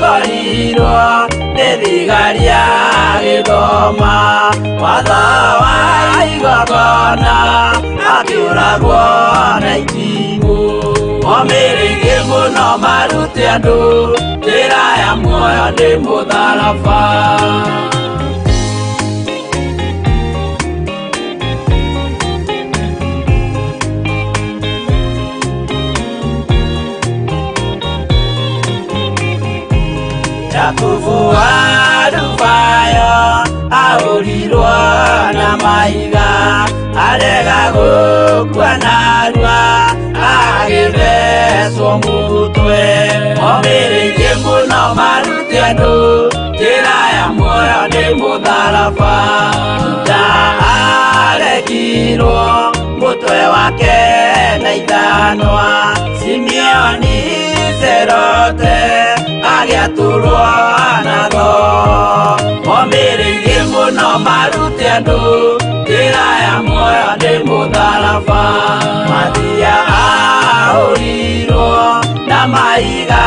Akorirwo nĩ thigari agĩthoma watho wa igongona akĩũragwo na itimũ. Momĩrĩirie mũno marute andũ njĩra ya muoyo nĩ mũtharaba. Jakubu wa Alufayo ahũrirwo na mahiga arega gũkua narua agĩthecwo mũtwe. Momĩrĩirie mũno marute andũ njĩra ya muoyo nĩ mũtharaba. Juda aregirwo mũtwe wake na ithanwa Simeoni Zerote agĩatũrwo na thoo. Momĩrĩirie mũno marute andũ njĩra ya muoyo nĩ mũtharaba. Mathia ahũrirwo na mahiga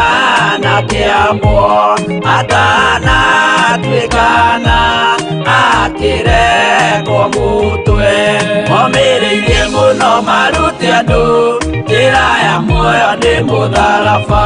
na kĩambwo atanatuĩkana akĩrekwo mũtwe. Momĩrĩirie mũno marute andũ njĩra ya muoyo nĩ mũtharaba.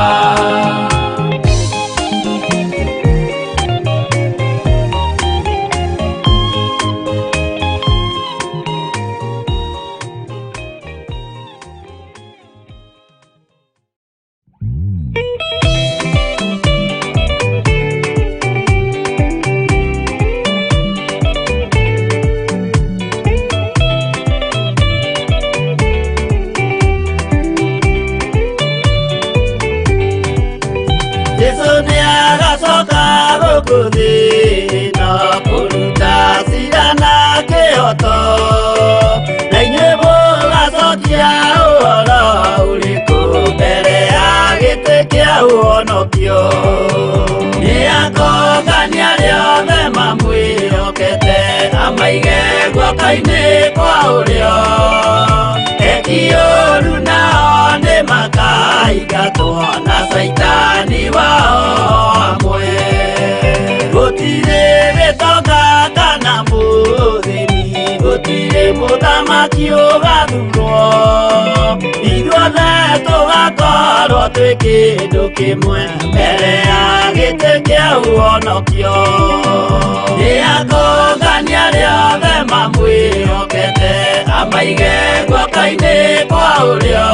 Jesu nĩ agacoka gũkũ thĩ ĩno kũruta cira na kĩhoto na inyuĩ mũgacokia ũhoro ũrĩkũ mbere ya gĩtĩ kĩa ũhonokio. Nĩ akongania arĩa othe mamwĩhokete amaige guoko-inĩ kwa ũrĩo. Eki ũũru nao nĩ makaingatwo na caitani wao hamwe. Gũtirĩ gĩtonga kana mũthĩni, gũtirĩ mũthamaki ũgathurwo. Ithuothe tũgakorwo twĩ kĩndũ kĩmwe mbere ya gĩtĩ kĩa ũhonokio. Nĩ akongania arĩa othe mamwĩhokete amaige guoko-inĩ kwa ũrĩo.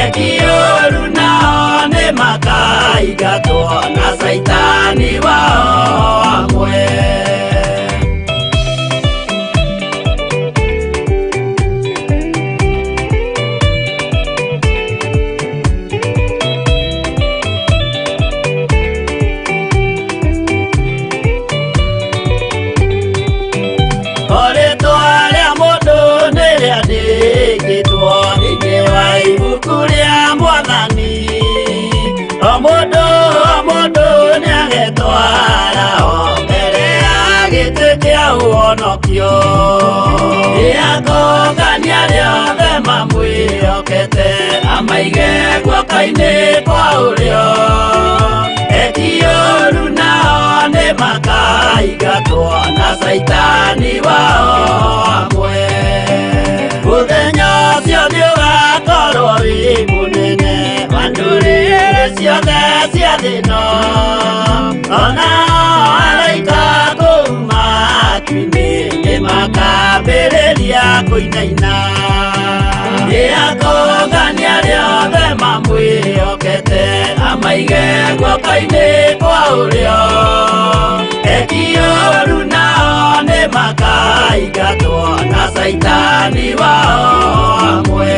Eki ũũru nao nĩ makaingatwo na caitani wao hamwe. O rĩtwa rĩa mũndũ nĩ rĩandĩkĩtwo thĩinĩ wa ibuku rĩa Mwathani. O mũndũ o mũndũ nĩ agetwara o mbere ya gĩtĩ kĩa ũhonokio. Nĩ akongania arĩa othe mamwĩhokete amaige guoko-inĩ kwa ũrĩo. Eki ũũru nao nĩ makaingatwo na caitani wao hamwe. Mũthenya ũcio nĩ ũgakorwo wĩ mũnene wa ndũrĩrĩ ciothe cia thĩ ĩno. Ona araika kũu matu-inĩ nĩ makambĩrĩria kũinaina. Nĩ akongania arĩa othe mamwĩhokete amaige guoko-inĩ kwa ũrĩo. Eki ũũru nao nĩ makaingatwo na caitani wao hamwe.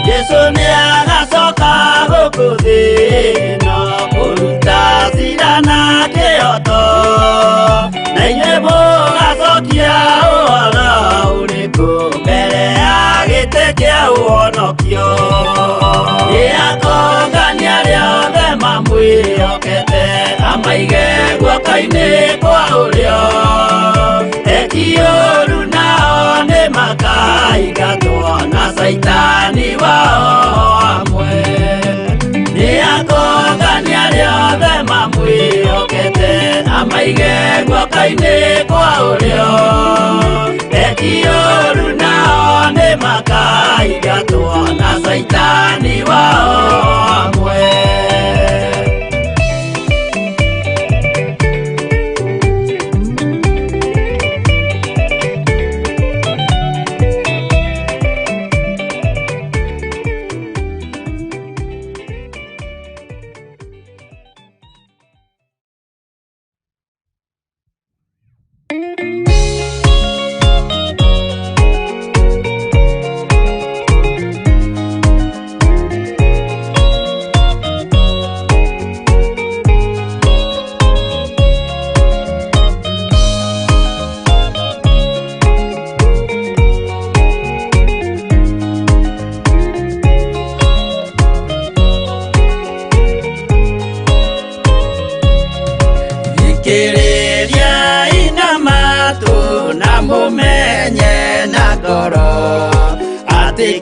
Jesu nĩ agacoka gũkũ thĩ ĩno kũruta cira na kĩhoto na inyuĩ mũgacokia ũhoro ũrĩkũ mbere ya gĩtĩ kĩa ũhonokio. Nĩ akongania arĩa mamwĩhokete amaige guoko-inĩ kwa ũrĩo eki ũru nao nĩ makaingatwo na caitani wao amwe nĩ akongania arĩa othe mamwĩhokete amaige guoko-inĩ kwa ũrĩo eki ũru nao nĩ makaingatwo na caitani wao amwe.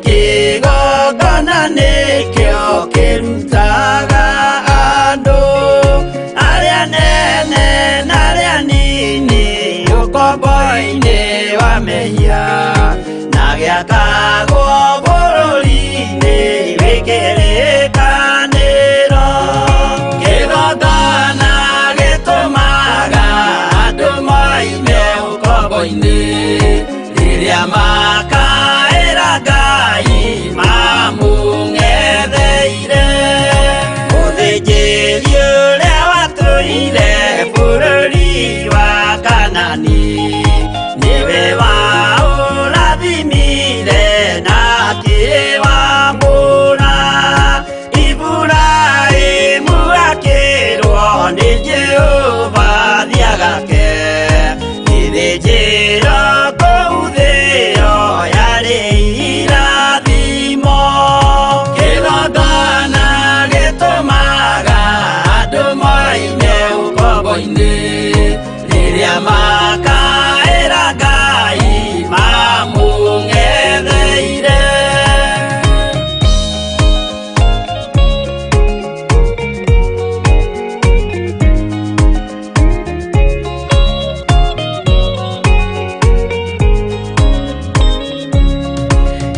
Kĩgongona nĩkĩo kĩrutaga andũ arĩa nene na arĩa nini ũkombo-inĩ wa mehia na gĩakagwo bũrũri-inĩ wĩ kĩrĩkanĩro. Kĩgongona gĩtũmaga andũ moime ũkombo-inĩ rĩrĩa makaĩra Ngai mamũng'etheire. Mũthĩnjĩri ũrĩa watũire bũrũri wa Kanani nĩwe waũrathimire na akĩwamũra. Iburahĩmu akĩrwo nĩ Jehova thiagake gĩthĩnjĩro kũu thĩo yarĩ irathimo. Kĩgongona gĩtũmaga andũ moime ũkombo-inĩ rĩrĩa makaĩra Ngai mamũng'etheire.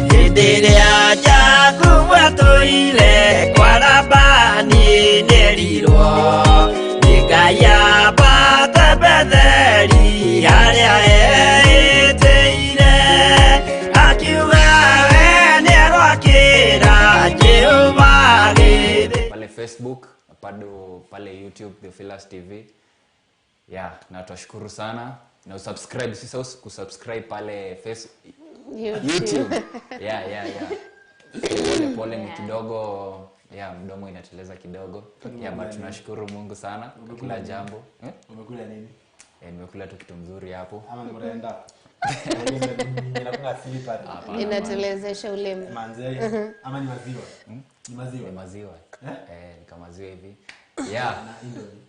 Hĩndĩ ĩrĩa Jakubu atũire kwa Labani nĩerirwo nĩ Ngai ambate Betheli harĩa eĩtĩire, akiuga we nĩegwakĩra Jehova gĩthĩ. Pale Facebook, bado pale YouTube Theophilus TV. Yeah, na twashukuru sana na usubscribe, usisahau kusubscribe pale YouTube. Yeah. Pole pole ni kidogo, yeah, mdomo inateleza kidogo. Yeah, but tunashukuru Mungu sana kwa kila jambo. Umekula nini? Nimekula tu kitu mzuri hapo. Ama ni mrenda. Inakuwa slippery. Inatelezesha ulimi. Manze, ama ni maziwa? Ni maziwa. Ni maziwa. Ni kama maziwa hivi. Yeah. Na Indomie.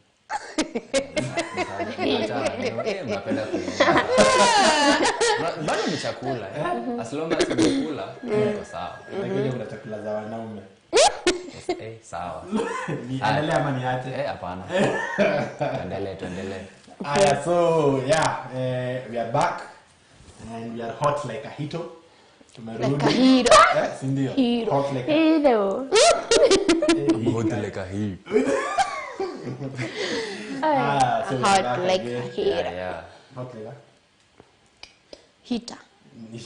Mnapenda kula. Bado ni chakula. As long as umekula, uko sawa. Lakini kuna chakula za wanaume. Sawa. Niendelee ama niache? Hapana. Tuendelee. Aya, so yeah, we are back and we are hot like a hito. Tumerudi. Like a hero. Si ndio? Hero. Hot like a hero. Hot like a hero. So hot like a hero. Yeah. Hot like a heater.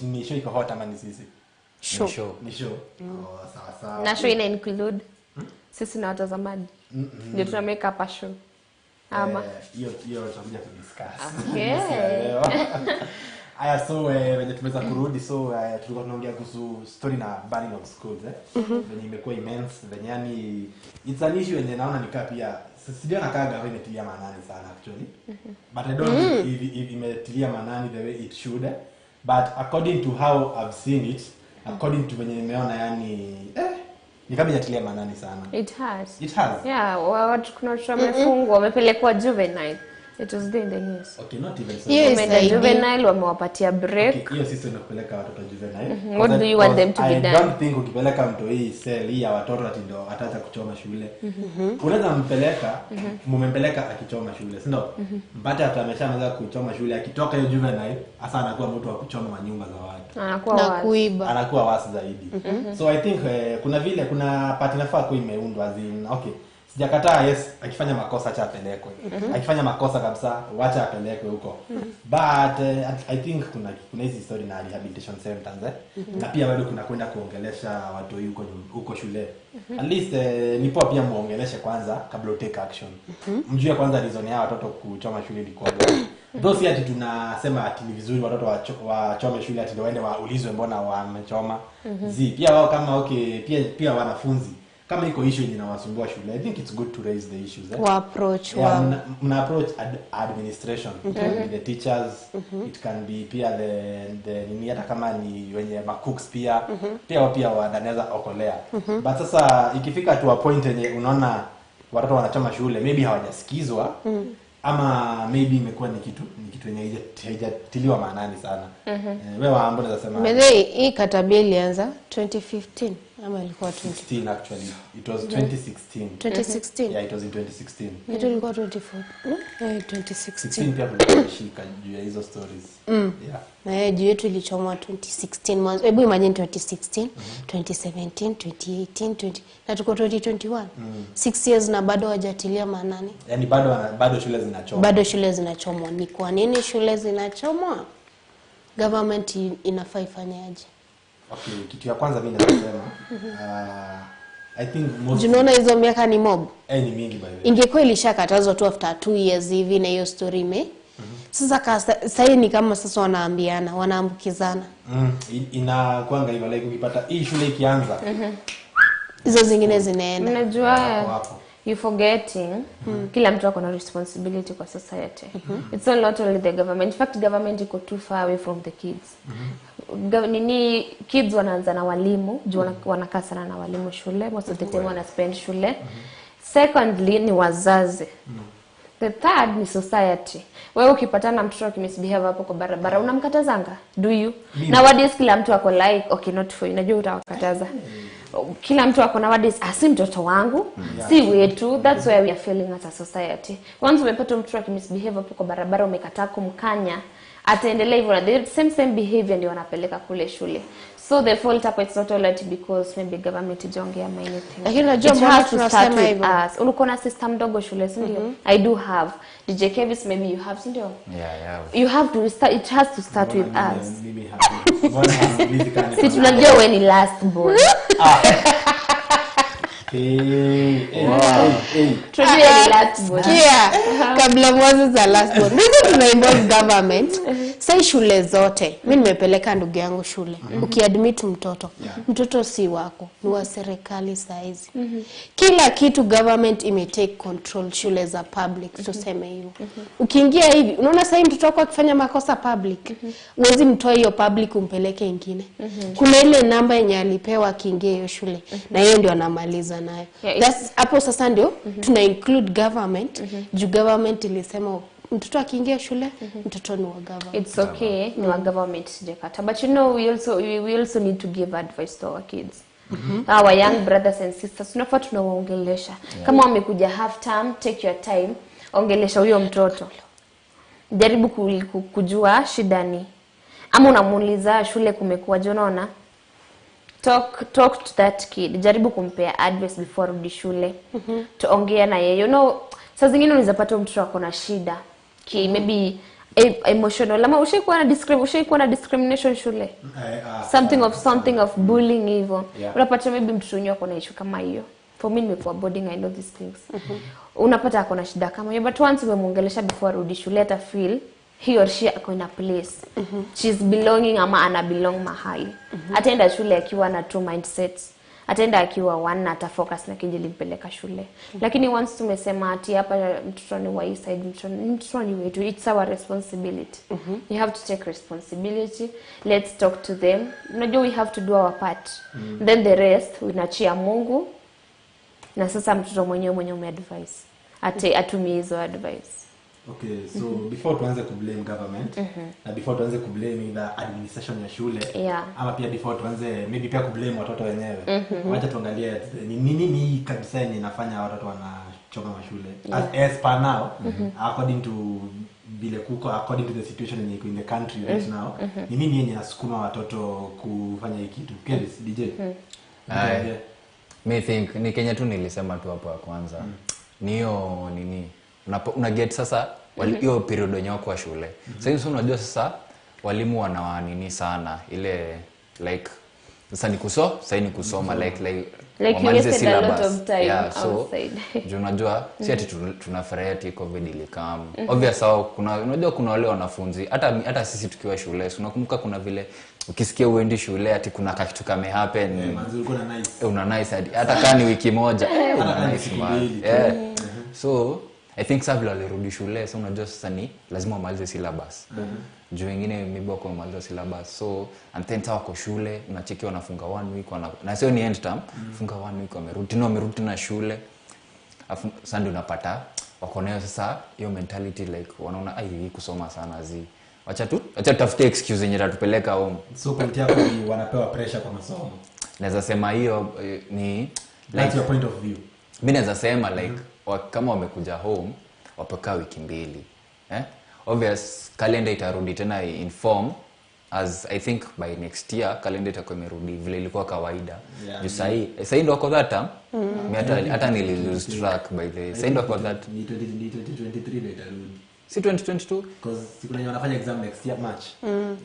Ni show iko hot ama ni sisi? Show. Ni show. Oh, sawa sawa. Na show ina include sisi na watazamaji. Ndio tuna make up a show. Ama hiyo tutakuja kudiscuss. Okay. Aya, so wenye tumeweza kurudi, so tulikuwa tunaongea kuhusu story na banning of schools venye imekuwa immense, venye yani it's an issue yenye naona nikaa pia sijui nakaa gava imetilia maanani sana actually. But I don't think if imetilia maanani the way it should. But according to how I've seen it, according to venye nimeona yani Ni kama ijatilia maanani sana. It has. It has. Yeah, watu kuna watu wamefungwa, wamepelekwa juvenile. It was there in the news. Okay, not even so. Hiyo Wameenda isaidii. juvenile, wamewapatia break. Okay, hiyo system ya kupeleka watoto juvenile. What do you want them to be I done? don't think ukipeleka mtu hii cell hii ya watoto ati ndo ataacha kuchoma shule. Unaweza mpeleka, mumempeleka akichoma shule, si ndio? Mpate hata ameshaanza kuchoma shule, akitoka hiyo juvenile, hasa anakuwa mtu wa kuchoma manyumba za watu. Anakuwa Na wazi. kuiba. Anakuwa wasi zaidi. So I think kuna vile kuna part inafaa kuwa imeundwa as in, okay, sijakataa, yes, akifanya makosa acha apelekwe. Akifanya makosa kabisa wacha apelekwe huko. But I think kuna hizi story na rehabilitation centers Na pia bado kuna kwenda kuongelesha watu huko shule. At least ni poa pia muongeleshe kwanza kabla utake action. Mjue kwanza reason ya watoto kuchoma shule ilikuwa gani. Though si ati tunasema ati ni vizuri watoto wachome shule ati ndio waende waulizwe mbona wamechoma. Zi pia wao kama okay, pia wanafunzi kama iko issue yenye inawasumbua shule, I think it's good to raise the issues. Wa approach Yeah, wao. mna approach administration. It can be the teachers, it can be pia the nini, hata kama ni wenye macooks pia. Pia wao pia wanaweza okolea. But sasa ikifika to a point yenye unaona watoto wanachoma shule, maybe hawajasikizwa, ama maybe imekuwa ni kitu yenye haijatiliwa maanani sana. Wewe Waambo unaweza sema Mzee, hii katabia ilianza 2015 ama ilikuwa 16 actually. It was 2016. 2016. Yeah, it was in 2016. Yetu ilikuwa 24. 2016. 16 pia tulishika juu ya hizo stories. Yeah. Na juu yetu ilichomwa 2016 mwanzo. Hebu imagine 2016, 2017, 2018, 20 na tuko 2021. 6 years na bado hawajatilia maanani. Yaani bado shule zinachomwa. Bado shule zinachomwa. Ni kwa nini shule zinachomwa? Government inafaa ifanyaje? Okay, kitu ya kwanza mimi nasema, I think most Unaona hizo miaka ni mob. Ni mingi by the way. Ingekuwa ilishakatazwa tu after 2 years hivi na hiyo story ime. Sasa sasa ni kama sasa wanaambiana, wanaambukizana. Inakuanga hivyo, like ukipata hii shule ikianza hizo zingine zinaenda. Unajua hapo. you forgetting kila mtu ako na responsibility kwa society. It's not only the government. In fact, government iko too far away from the kids. Nini kids wanaanza na walimu, juu wanakaa sana na walimu shule, most of the time wana spend shule. Secondly ni wazazi. The third ni society. Wewe ukipatana na mtoto akimisbehave hapo kwa barabara unamkatazanga? Do you? Nowadays kila mtu ako like okay not for you. Najua utawakataza. Kila mtu ako nowadays si mtoto wangu, si wetu. That's where we are failing as a society. Once umepata mtoto akimisbehave hapo kwa barabara umekataa kumkanya, ataendelea hivyo na the same behavior ndio wanapeleka kule shule. So the fault hapo it's not all that because maybe government ijaongea ama anything. Lakini unajua mbona tunasema hivyo? Uko na system ndogo shule, si ndio? I do have. DJ Kevis maybe you have, si ndio? Yeah. You have to start, it has to start with us. Mimi hapo. Mbona Si tunajua wewe ni last born. Tunajua ni last born. Yeah, kabla mwanzo za last born. Mimi tuna involve government. Sai shule zote. Mimi nimepeleka ndugu yangu shule. Ukiadmit mtoto, mtoto si wako, ni wa serikali saizi. Kila kitu government ime take control shule za public, tuseme hivyo. Ukiingia hivi, unaona sasa mtoto wako akifanya makosa public, huwezi mtoa hiyo public umpeleke ingine. Kuna ile namba yenye alipewa akiingia hiyo shule, na hiyo ndio anamaliza nayo. That's hapo sasa ndio tuna include government. Juu government ilisema mtoto akiingia shule, mtoto ni wa government. It's okay, ni wa government sijakata. But you know we also need to give advice to our kids. Our young brothers and sisters tunafaa tunawaongelesha. Kama wamekuja half term, take your time, ongelesha huyo mtoto. Jaribu kujua shida ni. Ama unamuuliza shule kumekuwa, unaona? Talk to that kid. Jaribu kumpea advice before rudi shule. Tuongea na yeye. You know, saa zingine unaweza pata mtoto ako na shida. Maybe emotional. Ama ushaikuwa na discrimination shule? Something of bullying hivyo. Unapata maybe mtoto wenyewe ako na issue kama hiyo. For me nimekuwa boarding, I know these things. Unapata ako na shida kama hiyo, but once umemuongelesha before arudi shule ata feel he or she ako in a place. She's belonging ama ana belong mahali. Ataenda shule akiwa na two mindsets. Ataenda akiwa one na atafocus na kenye ilimpeleka shule. Lakini once tumesema ati hapa mtoto ni wa hii side, mtoto ni wetu, it's our responsibility. You have to take responsibility. Let's talk to them. Unajua we have to do our part. Then the rest unaachia Mungu. Na sasa mtoto mwenyewe mwenye umeadvise ate atumie hizo advice. Okay, so before tuanze kublame government na before tuanze kublame either administration ya shule ama pia before tuanze maybe pia kublame watoto wenyewe, wacha tuangalie ni nini ni kabisa yenye inafanya watoto wanachoma mashule as per now, according to vile kuko, according to the situation yenye iko in the country right now. Ni nini yenye inasukuma watoto kufanya hii kitu? Kevis, DJ? Aye. Mi think ni Kenya tu nilisema tu hapo ya kwanza. Ni hiyo nini? Una get sasa hiyo period wenye wako wa shule. Sasa hivi unajua sasa walimu wana nini sana ile like sasa ni sasa ni kusoma like Like you wamalize wasted a lot syllabus. of time Yeah, so outside. juu unajua si ati tunafurahia ati COVID ilikam. Obvious sawa, kuna unajua kuna wale wanafunzi hata sisi tukiwa shule, si unakumbuka kuna vile ukisikia uendi shule ati kuna kakitu kame happen. Manzi ulikuwa na nice. Una nice hadi hata kama ni wiki moja, una Hata kama ni nice siku man. mbili tu. So I think sasa vile walirudi shule, so unajua sasa ni lazima wamalize syllabus. Juu wengine maybe wako wamaliza syllabus, so and then sasa wako shule unacheki wanafunga 1 week na sio ni end term, funga 1 week wamerudi tena shule. Afu sasa ndio unapata wako nayo sasa hiyo mentality like wanaona ai hii kusoma sana zi. Wacha tutafute excuse yenye itatupeleka home. So point yako ni wanapewa pressure kwa masomo. Naweza sema hiyo ni like, that's your point of view. Mimi naweza sema like kama wamekuja home wapekaa wiki mbili. Obvious calendar itarudi tena in form as I think by next year calendar itakuwa imerudi vile ilikuwa kawaida. Juu sahi ndo wako that term. Mimi hata nili lose track by the sahi ndo wako that. Ni 2023 ndo itarudi. Si 2022? Because siku yenye wanafanya exam next year March.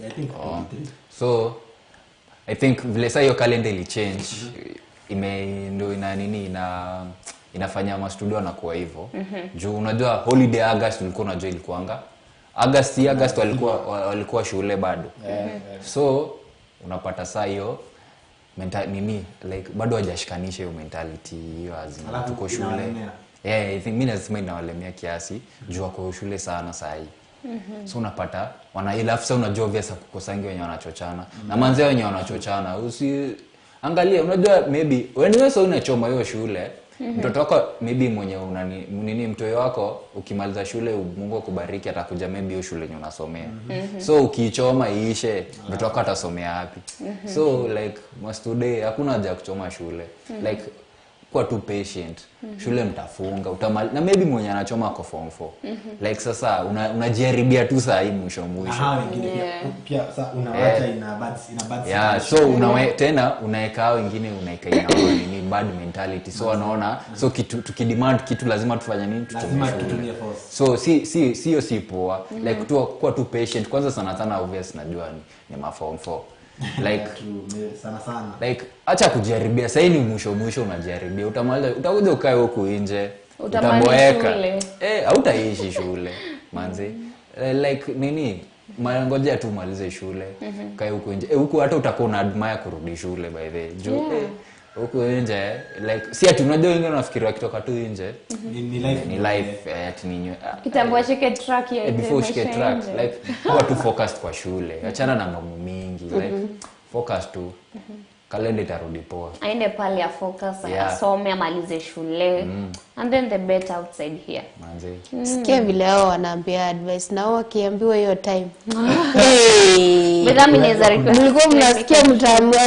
I think 23. So I think vile sasa hiyo calendar ili change ime ndo ina nini inafanya ma studio wanakuwa hivyo. Juu unajua holiday August ulikuwa unajua ilikuanga August walikuwa shule bado. So unapata saa hiyo nini like bado hawajashikanisha hiyo mentality hiyo azima tuko shule. I think mimi nasema inawalemea kiasi juu wako shule sana saa hii. So unapata wana ila afisa unajua obvious kukosangi wenye wanachochana. Na manzee wenye wanachochana usi angalia unajua maybe wewe sasa unachoma hiyo shule. Mtoto wako maybe mwenye unani nini mtoto wako ukimaliza shule Mungu akubariki atakuja maybe hiyo shule yenye unasomea. So ukiichoma iishe mtoto wako atasomea wapi? So like must today hakuna haja ya kuchoma shule. Like kuwa tu patient. Shule mtafunga na maybe mwenye anachoma ako form 4. Like sasa unajiharibia tu saa hii mwisho. Wengine pia sasa unawaacha ina bad. Yeah, so tena unaeka wengine unaeka ina nini bad mentality. So wanaona so kitu tukidemand kitu lazima tufanye nini? Lazima tutumie force. So si sio si poa. Like kuwa tu patient kwanza sana sana obvious najua ni ma form 4. Like sana sana. Like acha kujaribia. Sasa ni mwisho unajaribia. Utamaliza utakuja ukae huku nje. Utaboeka. Hautaishi shule. Manzi. Like nini? Ngoja tu umalize shule. Kae huku nje. Huku hata utakuwa una admire kurudi shule by the way. Juu huku nje like si ati unajua wengine wanafikiria wakitoka tu nje ni life ni life ati ni kitambo shike track ya before shike track like huwa tu focused kwa shule. Achana na mambo mingi like focus tu. Kalenda itarudi poa. Aende pale ya focus, asome, amalize shule. And then the better outside here. Manze. Sikia vile hao wanaambia advice na wakiambiwa hiyo time. Bidhaa mimi request. Mlikuwa mnasikia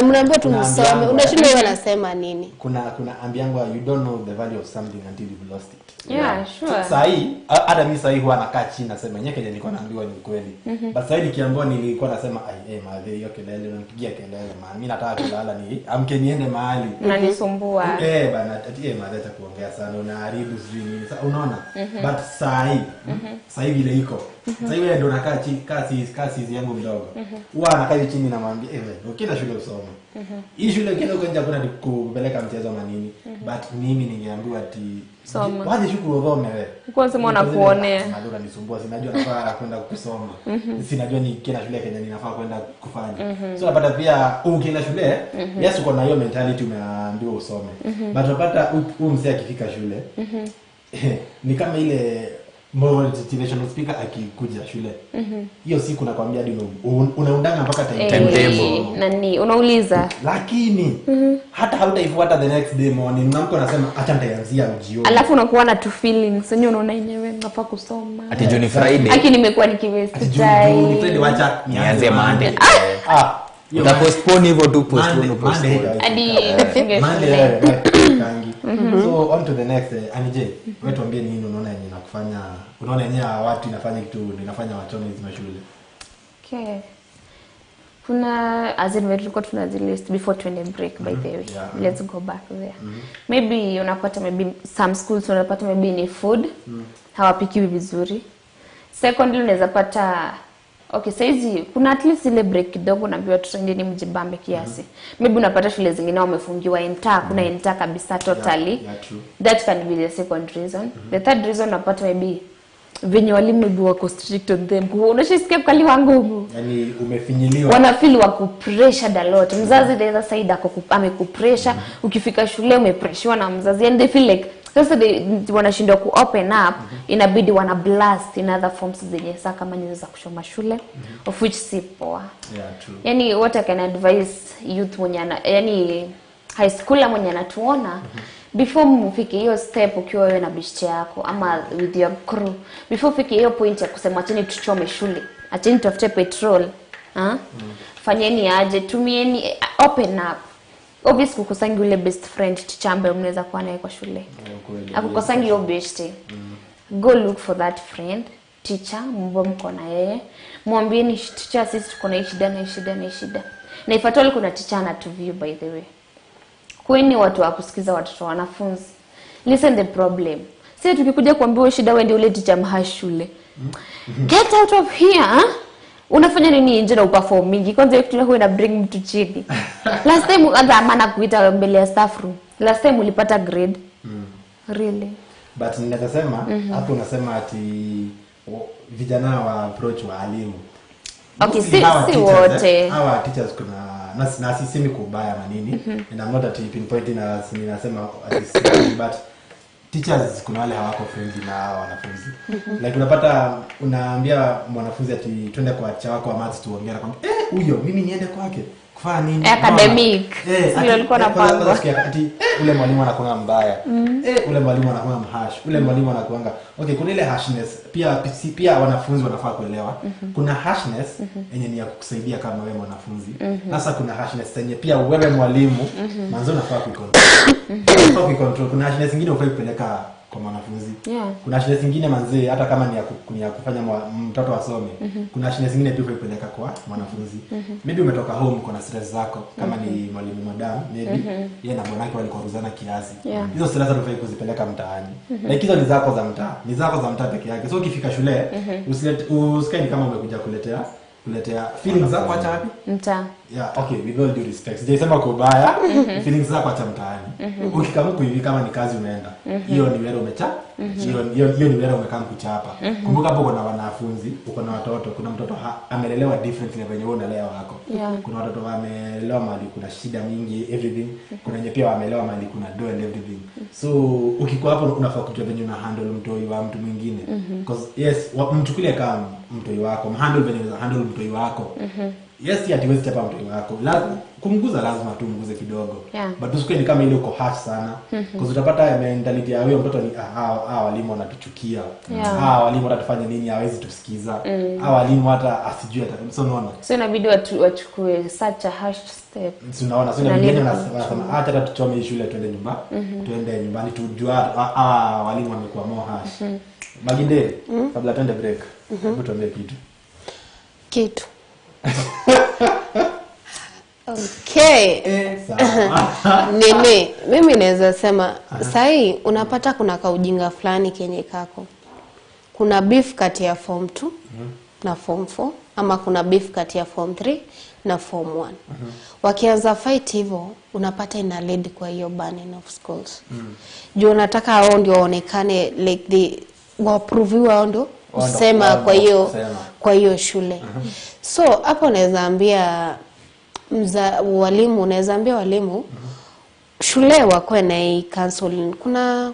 mnaambiwa tu msome. Unashindwa wewe unasema nini? Kuna ambiangwa you don't know the value of something until you've lost it. Yeah, sure. Sahi hata mimi sahi huwa nakaa chini nasema yenyewe kenye nilikuwa naambiwa ni kweli. But sahi nikiambiwa nilikuwa nasema ai madhe hiyo kelele unanipigia kelele man. Mimi nataka kulala ni amke niende mahali. Unanisumbua. Bana ati madhe acha kuongea sana unaharibu sijui nini. Sasa unaona? But sahi sahi vile iko. Sahi wewe ndio unakaa chini kasi yangu mdogo. Huwa anakaa chini namwambia ukienda shule usome. Hii shule ukienda huko nje hakuna ni kupeleka mchezo manini. But mimi ningeambiwa ati Soma. waje shukuru usome wewe. Ulikuwa unasema wanakuonea. Madhura nisumbua, sinajua nafaa kwenda kusoma. Sinajua nikienda shule Kenya ninafaa kwenda kufanya. So unapata pia ukienda shule, yes uko na hiyo mentality umeambiwa usome. But unapata huyu mzee akifika shule, ni kama ile motivational speaker akikuja shule. Hiyo siku nakwambia hadi unaundanga mpaka timetable. Nani unauliza? Lakini hata hautaifuata the next day morning. Unaamka unasema acha nitaianzia jioni. Alafu unakuwa na two feelings. Wenyewe unaona yenyewe nafaa kusoma. Ati Juni Friday. Aki nimekuwa nikiwaste Ati Juni Friday time. wacha Nianze Monday. Ah, hiyo Utapostpone hivyo tu, postpone, Monday, postpone. Monday Hadi nifunge Monday, shule. kangi. So on to the next, Annie J, wewe tuambie nini unaona yenye inakufanya, unaona yenye watu inafanya kitu inafanya wachome hizi mashule. Okay. Kuna as in tulikuwa tunazilist before tuende break by the way. Yeah. Let's go back there. Maybe unapata maybe some schools unapata maybe ni food. Hawapikiwi vizuri. Secondly unaweza pata okay saizi kuna at least ile break kidogo unaambiwa tutendeni mjibambe kiasi. Maybe unapata shule zingine wamefungiwa entire, kuna entire kabisa totally. Yeah, true. That can be the second reason. The third reason unapata maybe venye walimu maybe wako strict on them. Unashisikia kukaliwa ngumu. Yaani umefinyiliwa. Wanafeel wako pressured a lot. Mzazi the other side ako amekupressure. Ukifika shule umepreshiwa na mzazi and they feel like sasa wanashindwa ku open up, inabidi wana blast in other forms zenye saa kama ni za kuchoma shule, of which si poa. Yeah, true. Yani what I can advise youth mwenye ana, yani high schooler mwenye anatuona, before mfike hiyo step ukiwa wewe na beshte yako ama with your crew, before ufike hiyo point ya kusema acheni tuchome shule, acheni tutafute petrol, ha? Fanyeni aje, tumieni, open up. Obviously kukosangi ule best friend teacher ambaye mnaweza kuwa naye kwa shule. Kweli. Akukosangi hiyo beshte. Go look for that friend teacher mbwa mko na yeye, mwambieni teacher, sisi tuko na hii shida na hii shida na hii shida. Na if at all kuna teacher anatuview by the way, kweni watu wa kusikiza watoto wanafunzi, listen the problem. Sisi tukikuja kuambiwa shida, wewe ndio ule teacher mhash shule, get out of here huh? Unafanya nini nje na uperform mingi? Kwanza hiyo kitu huwa ina bring mtu chini. Last time hata amana kuita mbele ya staff room, last time ulipata grade really? But ninaweza sema hapo unasema ati vijana wa approach waalimu. Okay, Mostly si hawa si teachers, wote. hawa teachers kuna na sisemi kwa ubaya manini. And I'm not ati pinpointing na ninasema ati but teachers kuna wale hawako friendly na hawa wanafunzi. Like unapata unaambia mwanafunzi ati twende kwa teacher wako wa maths tuongee, anakwambia huyo mimi niende kwake kufanya nini? Academic. Sio alikuwa anapangwa. Ati ule mwalimu anakuwa mbaya. Ule mwalimu anakuwa mhash. Ule mwalimu anakuanga. Okay, kuna ile harshness pia, pia wanafunzi wanafaa kuelewa. Kuna harshness yenye ni ya kukusaidia kama wewe mwanafunzi. Sasa kuna harshness yenye pia wewe mwalimu manzo unafaa kuicontrol. Unafaa kuicontrol. Kuna harshness nyingine hufai kupeleka kwa mwanafunzi. Kuna harshness nyingine manzi hata kama ni ya kufanya mtoto asome. Kuna harshness nyingine pia hufai kupeleka kwa mwanafunzi. Maybe umetoka home uko na stress zako kama ni mwalimu madam maybe yeye na bwanake walikoruzana kiasi. Hizo stress hufai kuzipeleka mtaani. Like hizo ni zako za mtaa. Ni zako za mtaa peke yake. So ukifika shule usikae ni kama umekuja kuletea feelings zako acha wapi? Mtaa. Yeah, okay, with all due respect. Sijaisema kwa ubaya, feelings zako acha mtaani. Ukikamuku hivi kama ni kazi umeenda. Hiyo ni wewe umecha. Hiyo ni wewe umekaa kuchapa. Kumbuka hapo kuna wanafunzi, uko na watoto, kuna mtoto amelelewa differently na venye wewe unalea wako. Kuna watoto wamelelewa mahali kuna shida mingi everything. Kuna wenye pia wamelelewa mahali kuna do and everything. So ukikuwa hapo unafaa kujua venye una handle mtoi wa mtu mwingine. Because yes, mchukulie kama mtoi wako, mhandle venye unaweza handle mtoi wako. Yes, hatuwezi chapa mtoi wako. Kumguza lazima tu mguze kidogo. But usikue ni kama ile uko harsh sana. Because utapata mentality ya huyo mtoto ni hawa walimu wanatuchukia. Hawa walimu watatufanya nini, hawezi tusikiza. Hawa walimu hata asijui hata. So unaona? So inabidi wachukue such a harsh step. So unaona, so inabidi yani wanasema hata tuchome hii shule tuende nyumbani. Tuende nyumbani tujua walimu wamekuwa more harsh. Maginde, kabla tuende break, hebu tuambie kitu. Kitu. Okay. Sawa. Nini, mimi naweza sema sahi unapata kuna kaujinga fulani kenye kako. Kuna beef kati ya form 2 na form 4 ama kuna beef kati ya form 3 na form 1. Wakianza fight hivyo, unapata ina lead kwa hiyo burning of schools. Juu unataka hao ndio waonekane like the waapproviwe, hao ndio Wao ndio- kusema wao kwa ndio hiyo kusema. kwa hiyo shule. So hapo naweza ambia walimu, unaweza ambia walimu shule wakuwe na hii counseling.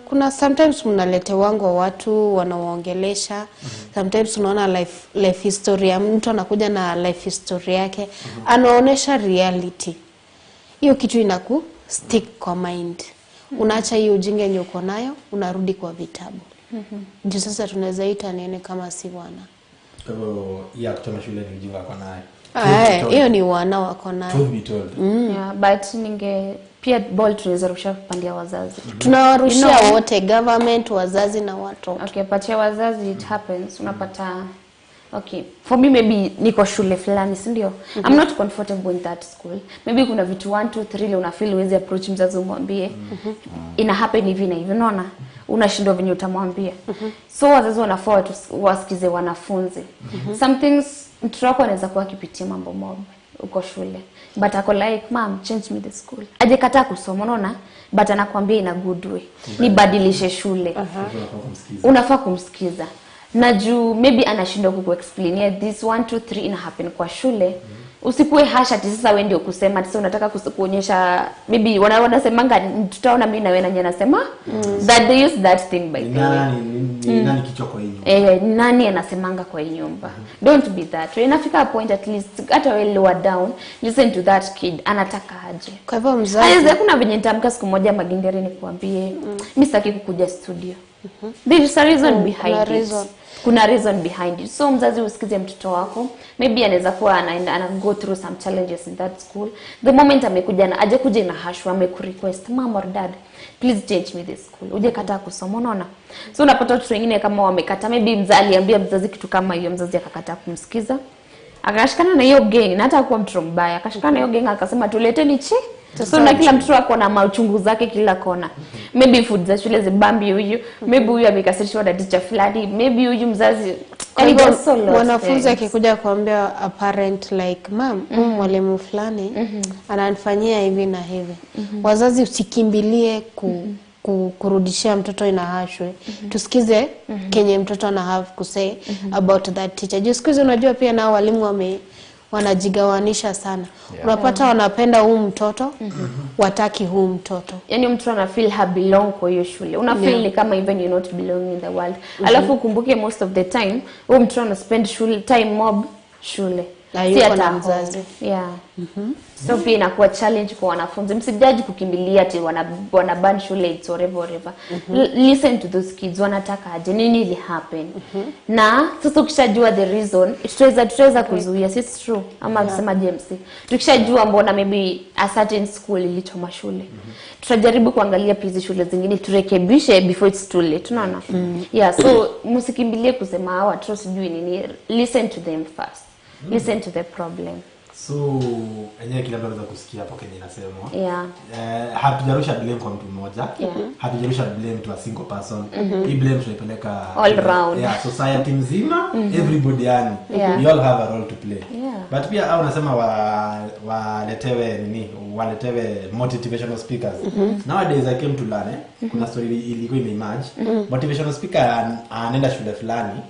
Kuna sometimes mnaletewango watu wanawaongelesha. Sometimes unaona life history ya mtu, anakuja na life history yake, anaonyesha reality. Hiyo kitu inaku stick kwa mind, unaacha hiyo ujinga yenye uko nayo, unarudi kwa vitabu. Juu sasa tunaweza ita nini kama si wana? Kwa hivyo hii ya kuchoma shule ni ujinga wako nayo. Ah, hiyo ni wana wako nayo. Truth be told. Yeah, but ninge pia ball tunaweza rusha pandia wazazi. Tunawarushia You know- wote, government, wazazi na watoto. Okay, but ya wazazi, it happens. Unapata, okay, for me maybe niko shule fulani, si ndio? I'm not comfortable in that school. Maybe kuna vitu 1 2 3 ile una feel huwezi approach mzazi umwambie ina happen hivi na hivi, unaona? Unashindwa venye utamwambia. So wazazi wanafaa wasikize wanafunzi. Some things, mtoto wako anaweza kuwa akipitia mambo mob uko shule, but ako like, "Mom, change me the school." Ajekataa kusoma, unaona? But anakwambia in a good way, "Nibadilishe shule." Unafaa kumsikiza. Unafaa kumsikiza, na juu maybe anashindwa kukuexplainia this 1 2 3 ina happen kwa shule. Usikuwe harsh ati sasa wewe ndio kusema, ati sasa unataka kuonyesha maybe wanasemanga tutaona mimi na wewe, nani anasema that they use that thing, by Ni the way. nani ni nani kichwa kwa hii nyumba? Eh, nani anasemanga kwa hii nyumba? Don't be that way. Inafika a point, at least hata wewe lower down, listen to that kid, anataka aje. Kwa hivyo mzazi Aweza, kuna venye nitaamka siku moja, Maginderi, nikuambie mi sitaki kukuja studio. There is a reason behind kuna it. Reason. Kuna reason behind it. So mzazi, usikize mtoto wako. Maybe anaweza kuwa anaenda ana go through some challenges in that school. The moment amekuja na aje kuja na hashwa, amekurequest, "Mom or Dad, please change me this school," uje kataa kusoma, unaona? So unapata watoto wengine kama wamekata, maybe mzazi aliambia mzazi kitu kama hiyo, mzazi akakataa kumsikiza, akashikana na hiyo gang, na hata kuwa mtoto mbaya, akashikana na hiyo gang, akasema tuleteni chi. So na kila mtoto ako na mauchungu zake kila kona. Maybe food za shule zibambi huyu, maybe huyu amekasirishwa na teacher fulani, maybe huyu mzazi. Kwa Yani hivyo there's so lot mwanafunzi things. akikuja kuambia a parent like, "Mam, mwalimu fulani ananifanyia hivi na hivi," wazazi usikimbilie kurudishia mtoto inahashwe. Tusikize kenye mtoto ana have kusay about that teacher, juu siku hizi unajua pia nao walimu wanajigawanisha sana. Unapata wanapenda huu mtoto, wataki huu mtoto. Yani mtu ana feel ha belong kwa hiyo shule, una feel ni kama even you not belong in the world. Alafu ukumbuke most of the time huyu mtoto ana spend shule time mob shule, Na si yuko hata na home. mzazi. Yeah, so pia inakuwa challenge kwa wanafunzi. Msijaji kukimbilia ati wana ban shule, it's whatever whatever. Listen to those kids, wanataka aje, nini ili happen. Na sasa ukishajua the reason, tutaweza kuzuia. Si it's true ama kusema JMC, tukishajua mbona maybe a certain school ilichoma shule, tutajaribu kuangalia pia hizi shule zingine turekebishe before it's too late, unaona? Yeah, so msikimbilie kusema hawa watoto sijui nini. Listen to them first, listen to the problem. So enyewe kila mtu anaweza kusikia hapo kenye inasemwa. Yeah. Eh, hatujarusha blame kwa mtu mmoja. Hatujarusha blame to a single person. Hii blame tunaipeleka All round. yeah, society mzima, everybody yani. We all have a role to play. But pia au nasema waletewe nini, waletewe motivational speakers. Nowadays I came to learn, eh, kuna story ilikuwa imeemerge, motivational speaker anaenda shule fulani.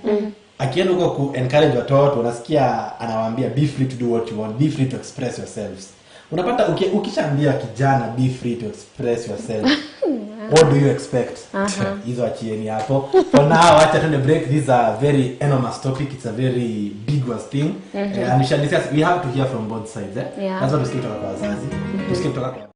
Akienda huko ku encourage watoto, unasikia anawaambia, "Be free to do what you want, be free to express yourselves." Unapata ukishaambia kijana, "Be free to express yourself," what do you expect? Hizo achieni hapo for now. Acha tuende break. This is a very enormous topic. It's a very big was thing. Eh, and we shall discuss. We have to hear from both sides, eh? Yeah. Lazima tusikie kutoka kwa wazazi, tusikie kutoka kwa.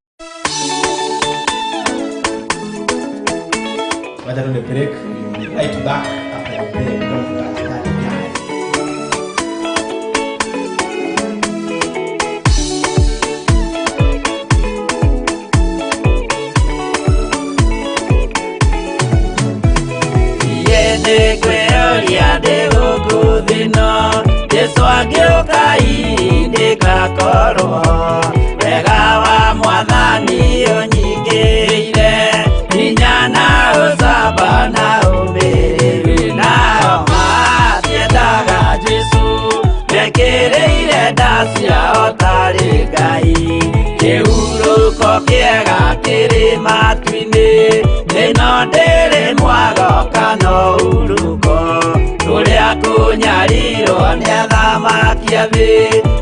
Wacha tuende break. We will be right back after the break. Don't touch that dial. Yende kwĩyũria ndĩ gũkũ thĩ-ĩno, Jesũ angĩũka ndĩgakorwo wega wa Mwathani ũnyingĩrĩire, hinya na ũcamba na ũmĩrĩru. Nao matiendaga Jesũ mekĩrĩire nda ciao ta nĩ athamaki a thĩ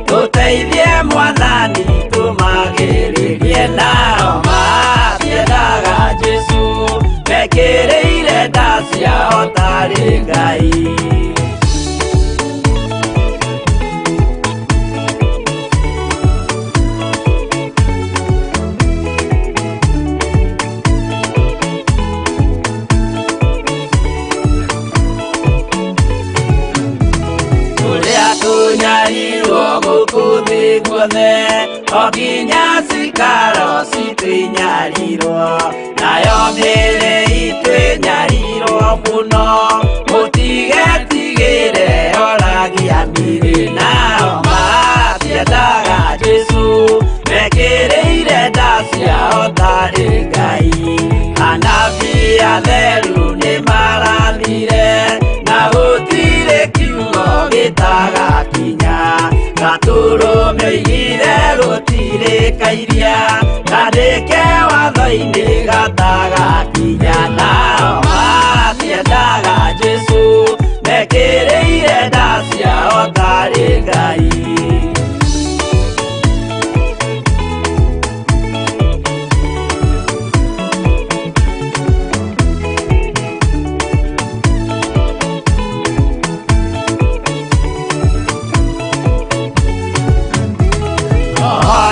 tũteithie mwathani tũmagĩrĩrie nao matiendaga Jesũ mekĩrĩire nda ciao tarĩ Ngai. Tunyarirwo gũkũ thĩ guothe o nginya cikaro citũ inyarirwo nayo mĩĩrĩ itũ ĩnyarirwo mũno mũtigetigĩre oragia mĩĩrĩ nao matiendaga Jesũ mekĩrĩire nda ciao tarĩ Ngai. Anabii atheru nĩmarathire na gũtirĩ kiugo gĩtagakinya gatũrũme oigire gũtirĩ kairia kandĩke watho-inĩ gatagakinya nao matiendaga Jesũ mekĩrĩire nda ciao tarĩ Ngai.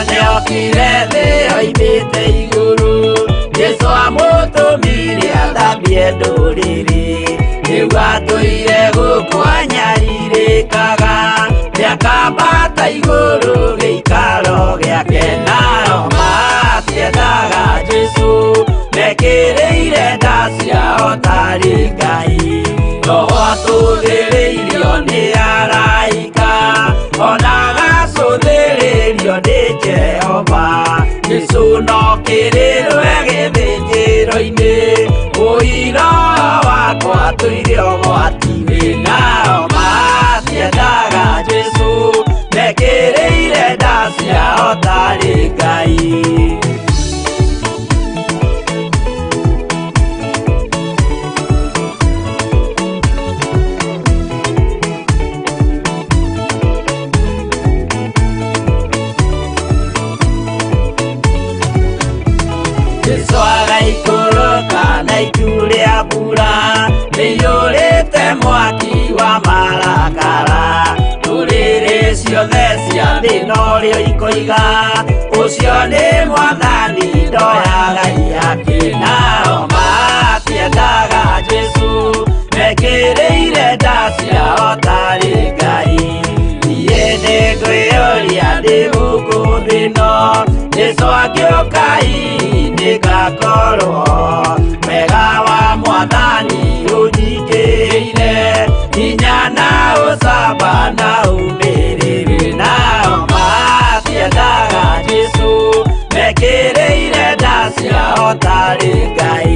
Nĩokire thĩ oimĩte igũrũ Jesũ amũtũmire athambie ndũrĩrĩ rĩu atũire gũkũ anyarirĩkaga nĩakambata igũrũ gĩikaro gĩake nao matiendaga Jesũ mekĩrĩire nda ciao tarĩ Ngai. Roho atũthĩrĩirio nĩ araika ona agacũthĩrĩrio nĩ Jehova Jesũ no kĩrĩrwe gĩthĩnjĩro-inĩ ũira wakwa tũire ũgwati-inĩ nao matiendaga Jesũ mekĩrĩire nda ciao tarĩ Ngai. Jesũ agaikũrũka na itu rĩa mbura rĩiyũrĩte mwaki wa marakara ndũrĩrĩ ciothe cia thĩ norĩo ikoiga ũcio nĩ mwathani ndoyaga ihaki nao matiendaga Jesũ mekĩrĩire nda ciao tarĩ Ngai. Niĩ nĩngwĩyũria ndĩ gũkũ thĩ ĩno Jesũ angĩũka hihi nĩngakorwo wega wa mwathani ũnyingĩrĩire hinya na ũcamba na ũmĩrĩru nao matiendaga Jesũ mekĩrĩire nda ciao tarĩ Ngai.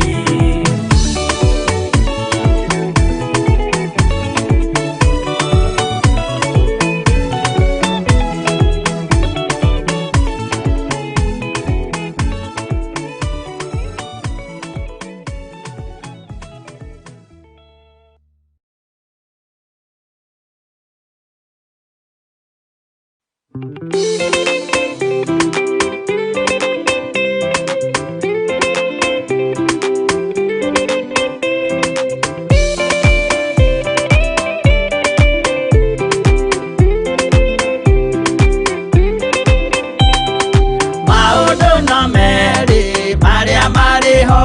Maũndũ no merĩ marĩa marĩ ho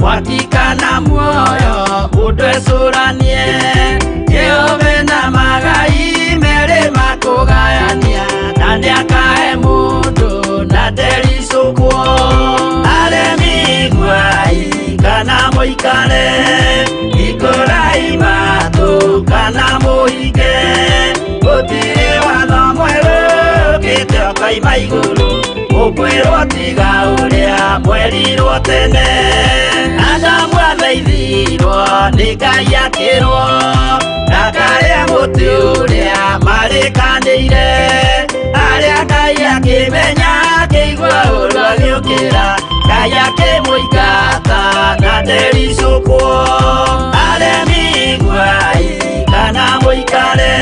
mwaki kana muoyo mũndũ ecũranie Jehova na magai merĩ makũgayania na nĩakahe mũndũ na ndericũkwo aremi iguai kana mũikare ikũrai matũ kana mũhinge gũtirĩ watho mwerũ ũkĩte ũkoima igũrũ ũkwĩrwo tiga ũrĩa mwerirwo tene Adamu athaithirwo nĩ Ngai akĩrwo ndakarĩe mũtĩ ũrĩa marĩkanĩire arĩa Ngai akĩmenya akĩigua ũru agĩũkĩra Ngai akĩmũingata na ndericũkwo aremi iguai kana mũikare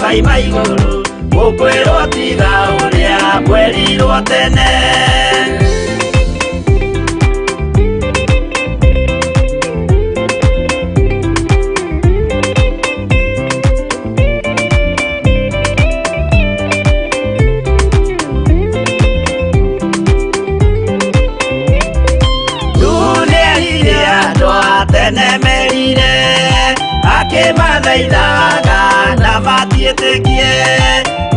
ũkoima igũrũ ũkwĩrwo tiga ũrĩa mwerirwo tene. Tene merire akĩmathaithaga na matiĩtĩkie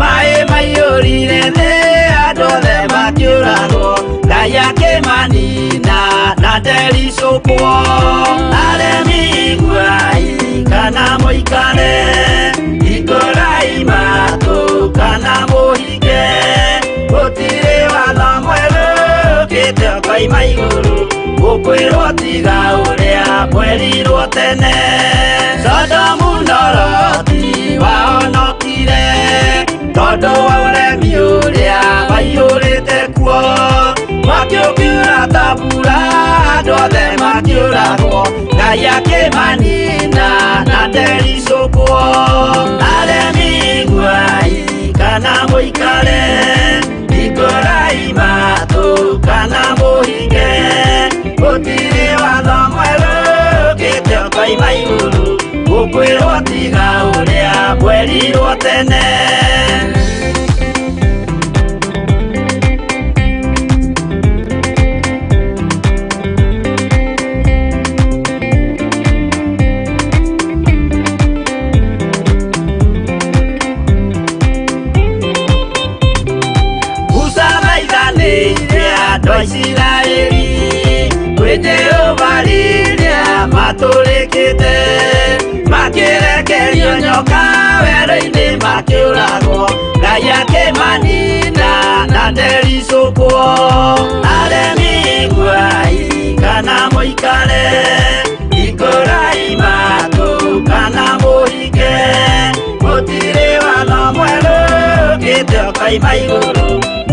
maĩ maiyũrire thĩ andũ othe makĩũragwo Ngai akĩmanina na ndericũkwo. Aremi iguai kana mũikare hingũrai matũ kana mũhinge gũtirĩ watho mwerũ ũkĩte ũkoima igũrũ ũkwĩrwo tiga ũrĩa mwerirwo tene. Sodomu na Loti wahonokire tondũ wa ũremi ũrĩa waiyũrĩte kuo mwaki ũkiura ta mbura andũ othe makĩũragwo Ngai akĩmanina na ndericũkwo. Aremi iguai kana mũikare hingũrai matũ kana mũhinge gũtirĩ watho mwerũ ũkĩte ũkoima igũrũ ũkwĩrwo tiga ũrĩa mwerirwo tene. Musa thaithanĩire andũ a Isiraeli kwĩ Jehova rĩrĩa matũrĩkĩte makĩrekerio nyoka werũ-inĩ makĩũragwo Ngai akĩmanina na ndericũkwo. Aremi iguai kana mũikare hingũrai matũ kana mũhinge gũtirĩ watho mwerũ ũkĩte ũkoima igũrũ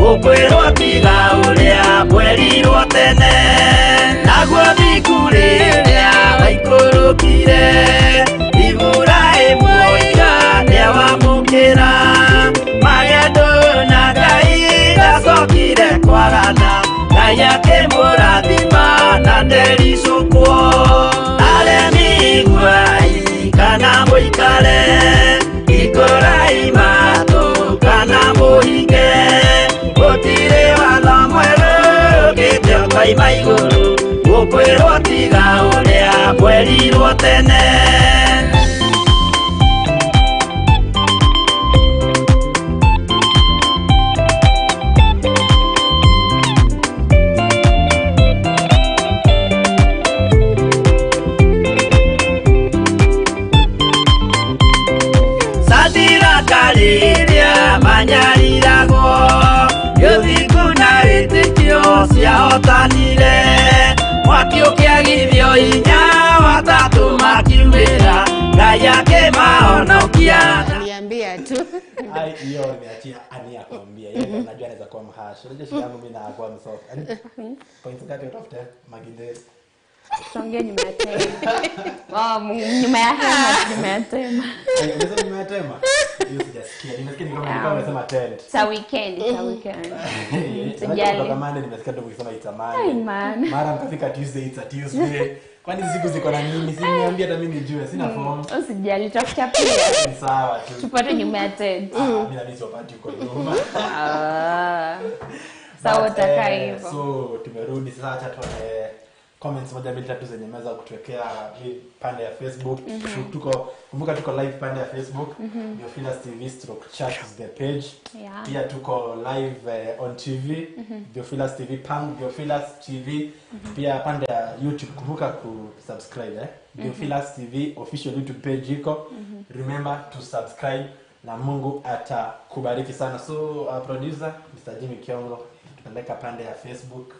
ũkwĩrwo tiga ũrĩa mwerirwo tene. Naguo thiku rĩrĩa waikũrũkire Iburahĩmu oiga nĩawamũkĩra magendo na Ngai ndacokire kwagana Ngai akĩmũrathima na ndericũkwo. Aremi iguai kana mũikare hingũrai matũ kana mũhinge gũtirĩ watho mwerũ ũkĩte ũkoima igũrũ ũkwĩrwo tiga ũrĩa mwerirwo tene. Sadiraka rĩrĩa manyariragwo gĩthingu na wĩtĩkio ciahotanire mwaki ũkĩagithio hinya watatũ makiumĩra Ngai akĩmahonokia. Niambia tu. Ai, hiyo niachia ani akwambia. Yeye ndo anajua anaweza kuwa mhash. Unajua shida yangu mimi na kuwa msoft. Yaani points ngapi out of 10 Maginde? Tuongee nyuma ya tema. Oh, nyuma ya hema, nyuma ya tema. Eh, unaweza nyuma ya tema? Hiyo sijasikia. Nimesikia ni kama nilikuwa nimesema tent. It's a weekend, it's a weekend. Unajua Sijali. kutoka Monday nimesikia tu ukisema it's a Monday. Ai, man. Mara mkafika Tuesday it's a Tuesday. Kwani siku ziko na nini? Si niambie hata mimi nijue, sina form. Usijali, tutakuchapia. Ni sawa tu. Tupate nyuma ya tent. Ah, mimi na mimi siwapati huko nyuma. Ah. Sawa, But, utakaa hivyo. So tumerudi sasa, acha tuone comments moja mbili tatu zenye meweza kutuwekea hii pande ya Facebook. Tuko kumbuka tuko live pande ya Facebook. Theophilus TV stroke chat is the page. Yeah. Pia tuko live on TV. Theophilus TV Pang Theophilus TV. Pia pande ya YouTube kumbuka kusubscribe Theophilus TV official YouTube page iko. Remember to subscribe na Mungu atakubariki sana. So producer Mr. Jimmy Kiongo tupeleka pande ya Facebook.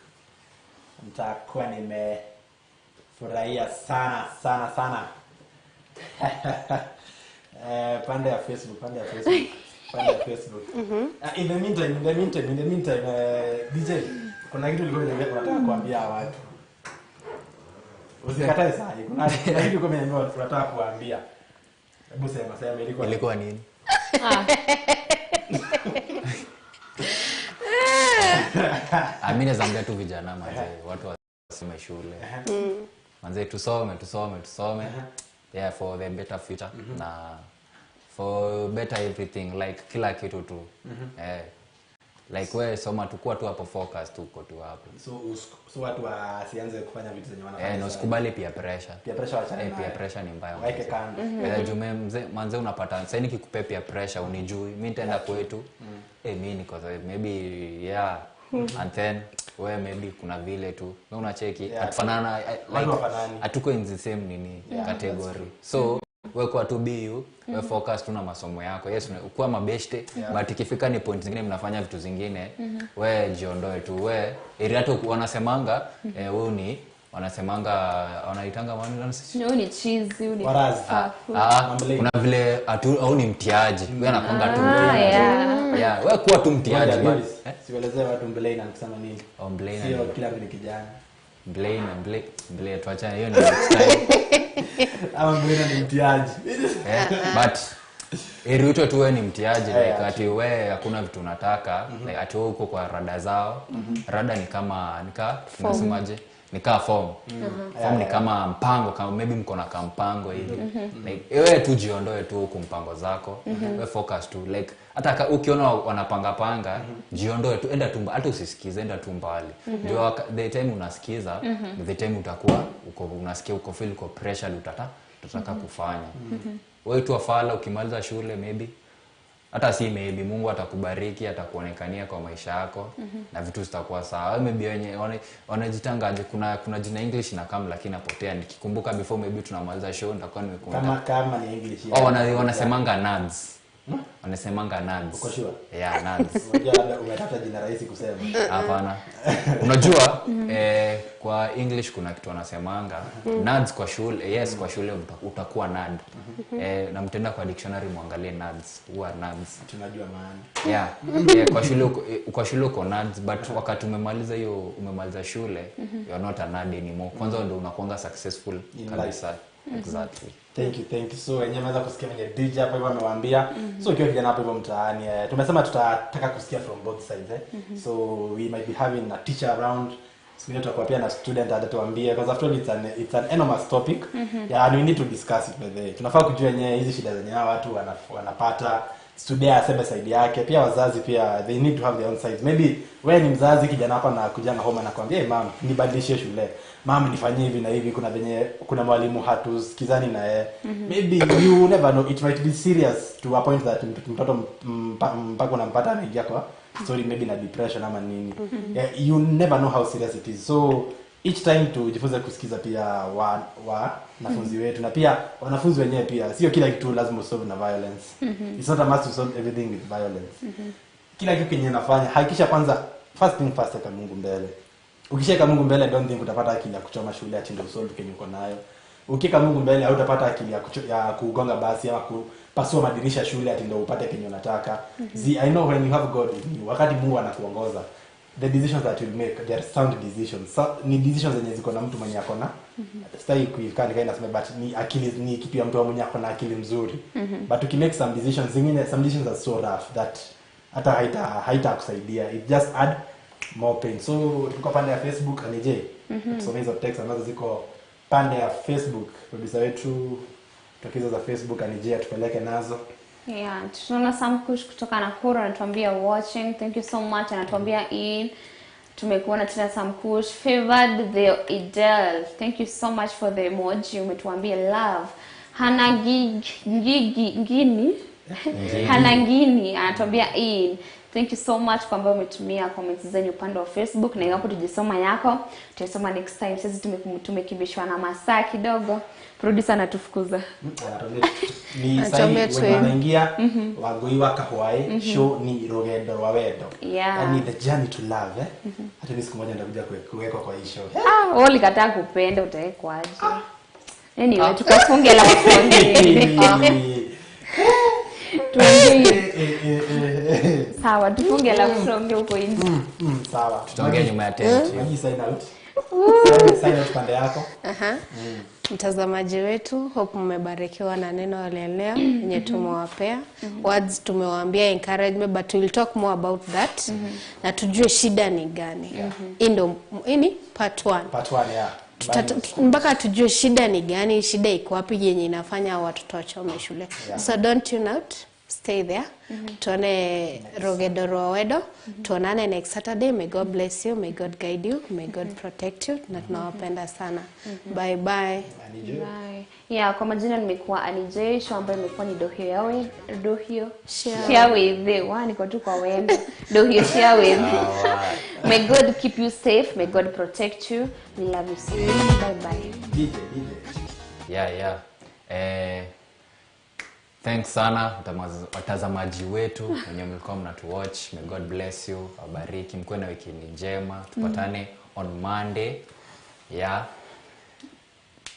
Nitakuwa nimefurahia sana sana sana. Pande ya Facebook, pande ya Facebook, pande ya Facebook. In the meantime, in the meantime, in the meantime, DJ, kuna kitu ulikuwa unaniambia unataka kuambia watu. Usikatae sahi. Kuna kitu ulikuwa unaniambia unataka kuambia. Hebu sema, sema ilikuwa. Ilikuwa nini? Mimi naweza ambia tu vijana manze, watu wasome shule. Manze tusome. Yeah, for the better future na for better everything, like kila kitu tu. Like wewe soma tu, kuwa tu hapo focus tu, uko tu hapo. So watu wasianze kufanya vitu zenye wanafanya. Na usikubali pia pressure. Pia pressure waachane nayo. Pia pressure ni mbaya. Waeke kando. Jume mzee unapata sasa nikikupea pia pressure unijui, mimi nitaenda kwetu. Mimi niko maybe yeah. And then wewe maybe kuna vile tu. Wewe unacheki hatufanana like hatuko in the same nini category. So wewe kwa tu be you, wewe focus tu na masomo yako. Yes, ukuwa mabeshte, but ikifika ni point zingine mnafanya vitu zingine, wewe jiondoe tu. Wewe ili hata wanasemanga wewe ni wanasemanga wanaitanga ni ni cheese, ni warazi. Kuna vile au ni mtiaji. Wewe anakonga tu mtiaji. Yeah, wewe kuwa tu mtiaji. Sielezee watu mbele na kusema nini. Sio kila mtu ni kijana. Mbele tuachane hiyo ni next time. Ama mbele ni mtiaji. But Eruto tu wewe ni mtiaji, like ati wewe hakuna vitu unataka, like ati wewe uko kwa rada zao. Rada ni kama tunasemaje? Ni kama form. Form ni kama mpango, kama maybe mko na kampango hivi. Like wewe tu jiondoe tu huko mpango zako. Wewe focus tu, like hata ukiona wanapanga panga, jiondoe tu, enda tu, hata usisikize, enda tu mbali. Ndio the time unasikiza, the time utakuwa uko unasikia uko feel uko pressure, utataka kufanya. Wewe tu afala ukimaliza shule maybe hata si maybe Mungu atakubariki, atakuonekania kwa maisha yako na vitu zitakuwa sawa. Maybe wenye wanajitangaje, kuna jina English na kama lakini napotea, nikikumbuka before maybe tunamaliza show nitakuwa nimekumbuka. Kama ni English. Wanasemanga nerds. Wanasemanga nerds. Uko sure? Yeah, nerds. Unajua labda umetafuta jina rahisi kusema. Hapana. Unajua kwa English kuna kitu wanasemanga nerds kwa shule. Yes, kwa shule utakuwa nerd. Na mtenda kwa dictionary muangalie nerds. Who are nerds? Tunajua maana. Yeah. Kwa shule uko nerds, but wakati umemaliza hiyo, umemaliza shule, you are not a nerd anymore. Kwanza ndio unakuanga successful kabisa. Exactly. Thank you. So wenyewe mnaweza kusikia mwenye DJ hapo hivyo amewaambia. So ukiwa kijana hapo hivyo mtaani, tumesema tutataka kusikia from both sides. So we might be having a teacher around. Siku hiyo tutakuwa pia na student atatuambia, because after all it's an enormous topic. Yeah, and we need to discuss it by the way. Tunafaa kujua wenyewe hizi shida zenye watu wanapata. Student aseme side yake, pia wazazi pia they need to have their own sides. Maybe wewe ni mzazi, kijana hapa na kujana home anakuambia, hey, mom nibadilishe shule, mom nifanyie hivi na hivi, kuna venye kuna mwalimu hatusikizani na yeye. Maybe you never know, it might be serious to a point that mtoto mpaka unampata anaingia kwa story maybe na depression ama nini. Yeah, you never know how serious it is. So each time tujifunze kusikiza pia wanafunzi wetu, na pia wanafunzi wenyewe pia sio kila kitu lazima usolve na violence. It's not a must to solve everything with violence. Kila kitu kenye unafanya hakikisha kwanza, first thing first, weka Mungu mbele. Ukishaweka Mungu mbele, don't think utapata akili ya kuchoma shule ati ndio usolve kenye uko nayo. Ukiweka Mungu mbele hautapata akili ya kugonga basi ama kupasua madirisha shule ati ndio upate kenye unataka. I know when you have God with you, wakati Mungu anakuongoza, the decisions that you make, they are sound decisions. So, ni decisions zenye ziko na mtu mwenye ako na sitaki kuikaa nikai nasema, but ni akili, ni kitu ya mtu mwenye ako na akili mzuri. But ukimake some decisions zingine, some decisions are so rough that hata haitakusaidia, it just add more pain. So tuko pande ya Facebook, anije tusome hizo text ambazo ziko pande ya Facebook. Producer wetu tokizo za Facebook anije atupeleke nazo. Yeah, tunaona Sam Kush kutoka Nakuru anatuambia watching, thank you so much. Anatuambia in tumekuona tena Sam Kush. Favored the Idel, thank you so much for the emoji umetuambia love. Hana Gigi Hana Ngini anatuambia in, thank you so much kwa ambao umetumia comments zenyu upande wa Facebook, na iwapo tujisoma yako tutasoma next time. Sisi tumekibishwa na masaa kidogo, producer anatufukuza. Ni sasa wanaingia wagoiwa kahwae show ni rogendo rwa wendo. Yani the journey to love. Hata mimi siku moja nitakuja kuwekwa kwa hii show. Wewe ulikataa kupenda utawekwaje? Anyway, tukafunge la kufunge. Sawa, tufunge la kufunge huko nje. Sawa. Tutaongea nyuma ya tent. Sign out. Sign out pande yako. Aha. Mtazamaji wetu, hope mmebarikiwa na neno la leo yenye tumewapea. Words tumewaambia encouragement, but we'll talk more about that. Na tujue shida ni gani. Hii ndio, hii ni part 1. Part 1, yeah. Mpaka tujue shida ni gani, shida iko wapi yenye inafanya watoto wachome shule. So don't tune out, stay there. Tuone Rogedo Rwawedo. Tuonane next Saturday. May God bless you, may God guide you, may God protect you. Na tunawapenda sana. Bye bye. Anije. Bye. Yeah, kwa majina nimekuwa Anije, show ambayo imekuwa ni Dohio Yawe, Dohio Share. Share with the one, niko tu kwa wendo. Dohio Share with. May God keep you safe, may God protect you. We love you so much. Bye bye. DJ, DJ. Yeah, yeah. Thanks sana watazamaji wetu wenye mlikuwa mnatuwatch. May God bless you, awabariki, mkuwe na wikendi njema. Tupatane on Monday. Yeah.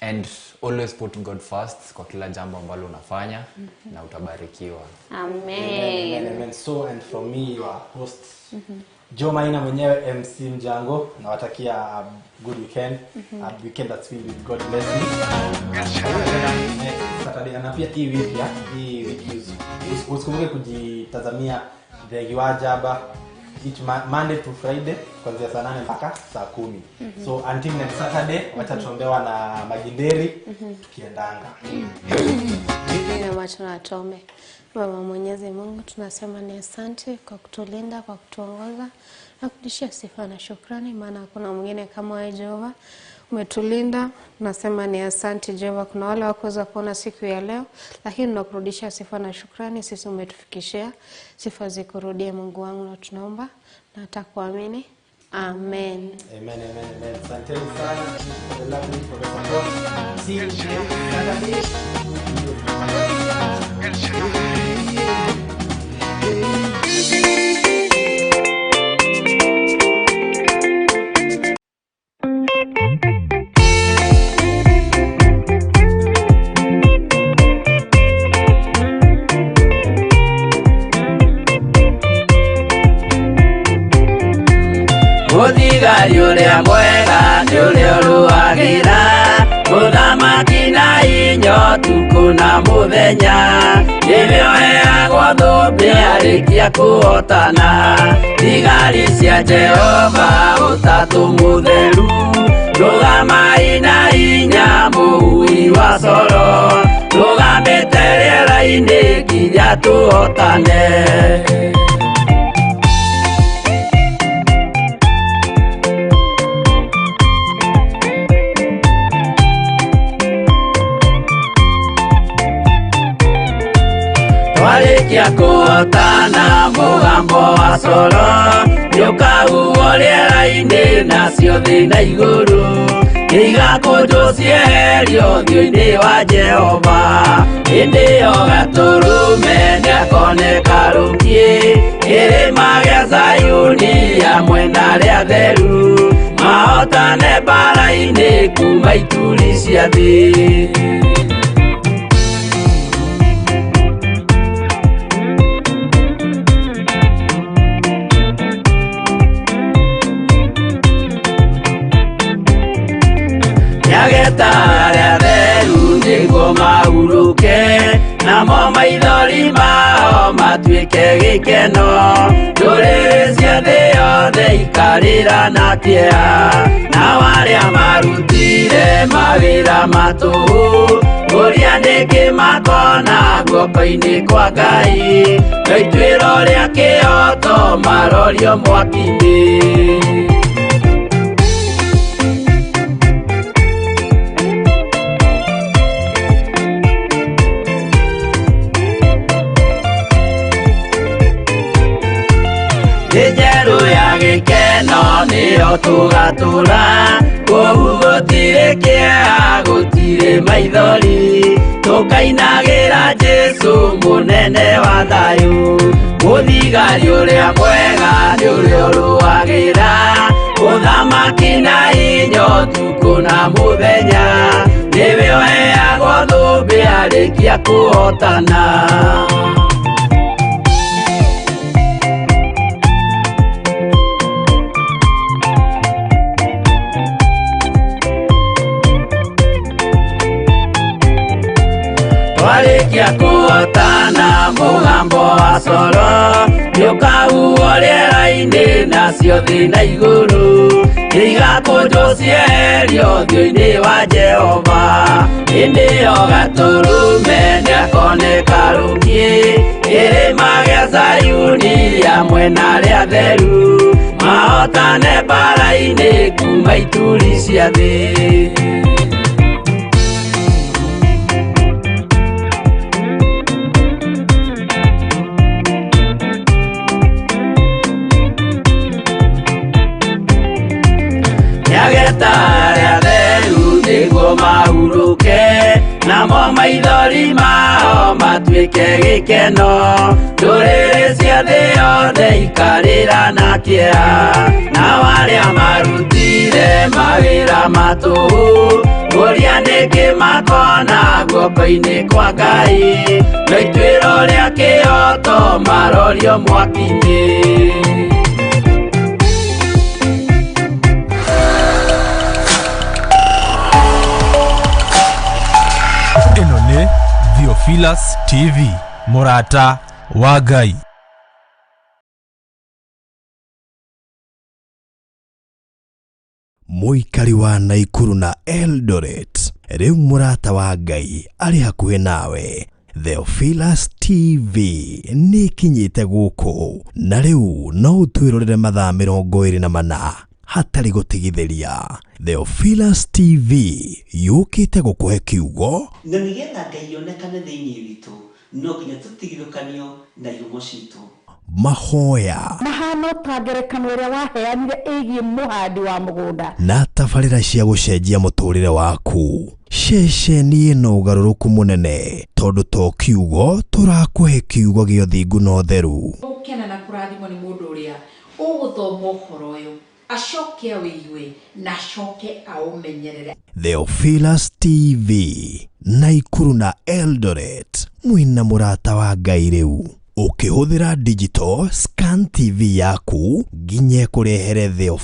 And always put God first kwa kila jambo ambalo unafanya na utabarikiwa. Amen. Amen, amen. So, and from me, your host, Joe Maina mwenyewe, MC Mjango, nawatakia a good weekend, a weekend that's filled with God blessings. Next Saturday, na pia hii wiki, ya, hii wiki usikumbuke kujitazamia The Giwajaba each Monday to Friday kuanzia saa 8 mpaka saa 10. So until next Saturday, wacha tuombewa na Maginderi tukiendanga. Na macho na tuombe. Baba Mwenyezi Mungu, tunasema ni asante kwa kutulinda, kwa kutuongoza na kutishia sifa na shukrani, maana hakuna mwingine kama wewe Jehova. Umetulinda, tunasema ni asante Jehova. Kuna wale hawakuweza kuona siku ya leo, lakini tunakurudishia sifa na shukrani. Sisi umetufikishia, sifa zikurudie Mungu wangu, na tunaomba na hata kuamini. Amen. Amen, amen, amen. Asanteni sana for the love, for the support. See you next Saturday. Mũthigari ũrĩa mwega nĩ ũrĩa ũrũagĩra mũthamaki na inyo ũtukũ na mũthenya, nĩwe ũheagwo thũmbĩ arĩkia kũhotana. Thigari cia Jehova ũtatũ mũtheru, rũgamai na hinya mũhui wa coro, rũgamĩte rĩera-inĩ nginya tũhotane. Twarĩkia kũhotana mũgambo wa coro nĩũkahuhwo rĩera-inĩ nacio thĩ na igũrũ igakũnjwo cieherio ũthiũ-inĩ wa Jehova. Hĩndĩ ĩyo gatũrũme nĩakoneka rũkiĩ kĩrĩma gĩa Zayuni hamwe na arĩa atheru mahotane mbara-inĩ kuma ituri cia thĩ. Nĩageta arĩa atheru nĩguo mahurũke, namo maithori mao matuĩke gĩkeno. Ndũrĩrĩ cia thĩ yothe ikarĩra na kĩeha, nao arĩa marutire mawĩra ma tũhũ kũria nĩkĩ makona guoko-inĩ kwa Ngai, no ituĩro rĩa kĩhooto marorio mwaki-inĩ. Thĩ njerũ ya gĩkeno nĩyo tũgatũra, kũu gũtirĩ kĩeha gũtirĩ maithori, tũkainagĩra Jesũ mũnene wa thayũ. Mũthigari ũrĩa mwega nĩ ũrĩa ũrũagĩra ũthamaki na hinya ũtukũ na mũthenya, nĩwe ũheagwo thũmbĩ arĩkia kũhotana. coro nĩũkahuhwo rĩera-inĩ nacio thĩ na igũrũ igakũnjwo cieherio ũthiũ-inĩ wa Jehova hĩndĩ ĩyo Gatũrũme nĩakoneka rũkiĩ kĩrĩma gĩa Zayuni hamwe na arĩa atheru mahotane mbara-inĩ kuma ituri cia thĩ. Nĩageta arĩa atheru nĩguo mahurũke namo maithori mao matuĩke gĩkeno ndũrĩrĩ cia thĩ yothe ikarĩra na kĩeha nao arĩa marutire mawĩra ma tũhũ kũria nĩkĩ makona guoko-inĩ kwa Ngai no ituĩro rĩa kĩhooto marorio mwaki-inĩ. Ĩno nĩ Theophilus TV, mũrata wa Ngai. Mũikari wa Naikuru na Eldoret, rĩu mũrata wa Ngai arĩ hakuhĩ nawe. Theophilus TV nĩ ĩkinyĩte gũkũ na rĩu no ũtwĩrorere mathaa 24 hatarĩ gũtigithĩria. Theophilus TV yũkĩte gũkũhe kiugo na nĩgetha Ngai onekane thĩinĩ witũ no nginya tũtigithũkanio na ihumo citũ. Mahoya mahano ta ngerekano ĩrĩa waheanire ĩgiĩ mũhandi wa mũgũnda na tabarĩra cia gũcenjia mũtũrĩre waku. Ceceni ĩno ũgarũrũku mũnene tondũ to kiugo tũrakũhe kiugo gĩa ũthingu na ũtheru. Gũkena na kũrathimwo nĩ mũndũ ũrĩa ũgũthoma ũhoro ũyũ acoke awĩigue na acoke aũmenyerere. Theophilus TV, Naikuru na Eldoret, mwĩna mũrata wa Ngai rĩu. Ũkĩhũthĩra digital scan TV yaku nginya ĩkũrehere Theophilus.